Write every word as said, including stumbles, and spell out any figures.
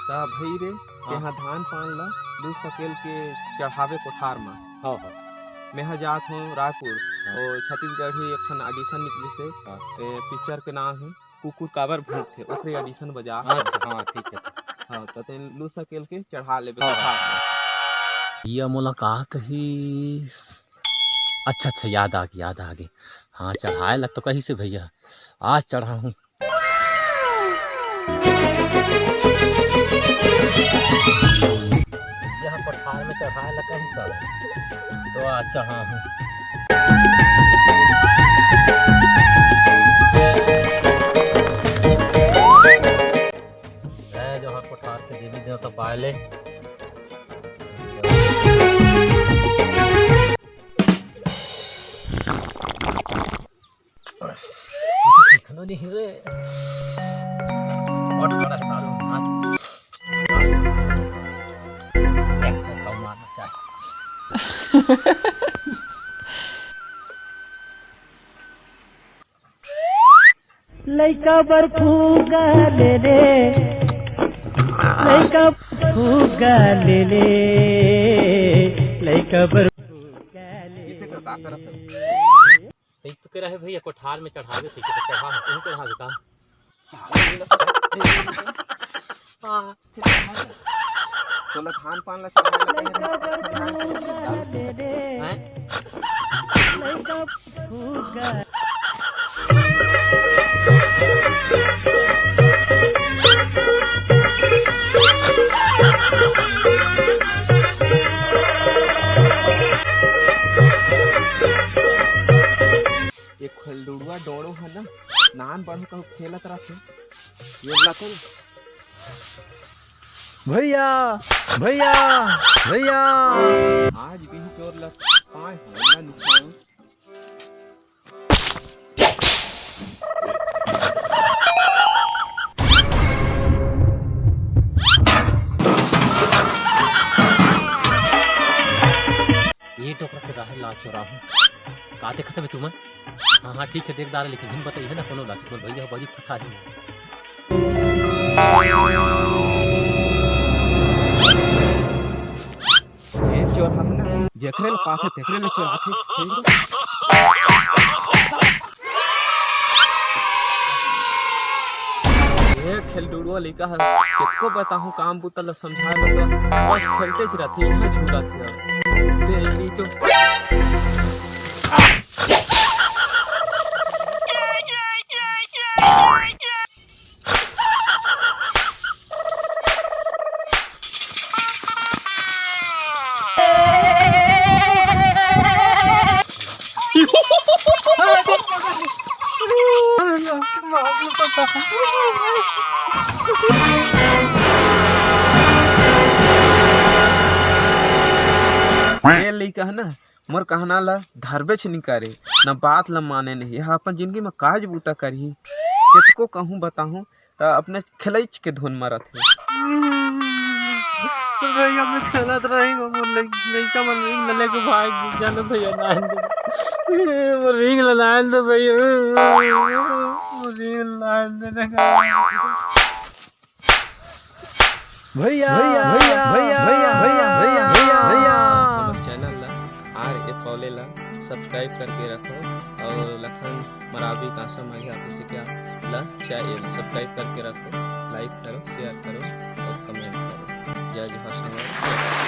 त भई रे, हाँ। तेहा धान पान ला लू सकेल के चढ़ाबे कोठार म। हाँ, हाँ। मेहा जात हूँ रायपुर, हाँ। ओ छत्तीसगढ़ी एक ठन audition निकलिस हे, हाँ। ए, picture के नाम हे कुकुर काबर भूंकथे, ओकरे audition बजा। अच्छा, हाँ, ठीक है। हाँ, त तेन लू सकेल के चढ़ा लेबे हाँ। कोठार म। ये मोला का कहिस? अच्छा, अच्छा, याद आ गे, याद आ गे। हाँ, चढ़ाए ला तो कहिस हे भैया, आज चढ़ाहूँ। यहाँ कोठार में चढ़ाए ला कहिस हे, तो आज चढ़ाहूँ। जय जोहार कोठार के देवी देवता पाए ले। कुछ सीखनो नहीं रे। बहुत बड़ा सारू हाथ। एक तो कम मारना चाहिए। लइका बर फुग्गा ले ले, लइका फुग्गा ले ले, लइका बर फुग्गा ले ले। इसे का करत है? तई तो कह रहे भैया कोठार में चढ़ावे, तई तो चढ़ा, तू चढ़ावे का? साला ये लगा। हाँ। तोला धान पान ला चढ़ाए ला कहे रहे, धान के लिए दारू पी ले। हैं? ये खलडुड़वा डोड़ो है ना, नान बढ़ो कहूँ खेलत रहते। ये ला तो भैया, भैया, भैया। आज भी चोर लग पाए हैं, ना नुकसान। ये डोकरा के राहे ला चोराहूँ। का देखत हवे तुमन? हाँ, हाँ, ठीक है, देख डारे, लेकिन हिम बताई है ना कोनो ला, सुमन भैया बड़ी फटा है। ये चोर हम ना, जेकरे ले पाथे, तेकरे ले चोराथे। ये खेलडुड़वा लइका ह, केतको बताहूँ काम बुता ल समझाए बर त बस खेलते च रहिथे, इहाँ झूलत हे। दे नी तो। ये लइका ह ना, मोर कहना ल धरबेच नी करे, न बात ल माने नहीं। यह अपन जिंदगी म काज बूता करही, केतको कहूँ बताहूँ त अपने खेलैच के धुन म रथे। भैया, मैं खेलत रही, वो मोर लइ-, लइका मन रिंग ल लेके भाग गे। जानो भैया, ना आन दे। मोर रिंग ल ना आन दे भैया। मोर रिंग ल ना आन दे ना। भैया, भैया, भैया, भैया, भैया, भैया, भैया। हमर channel ला आर ए पौले ला subscribe करके रखो और लखन मरावी कांसा मांझी official ला channel subscribe करके रखो, like करो, share करो और comment करो। जय जोहार संगवारी।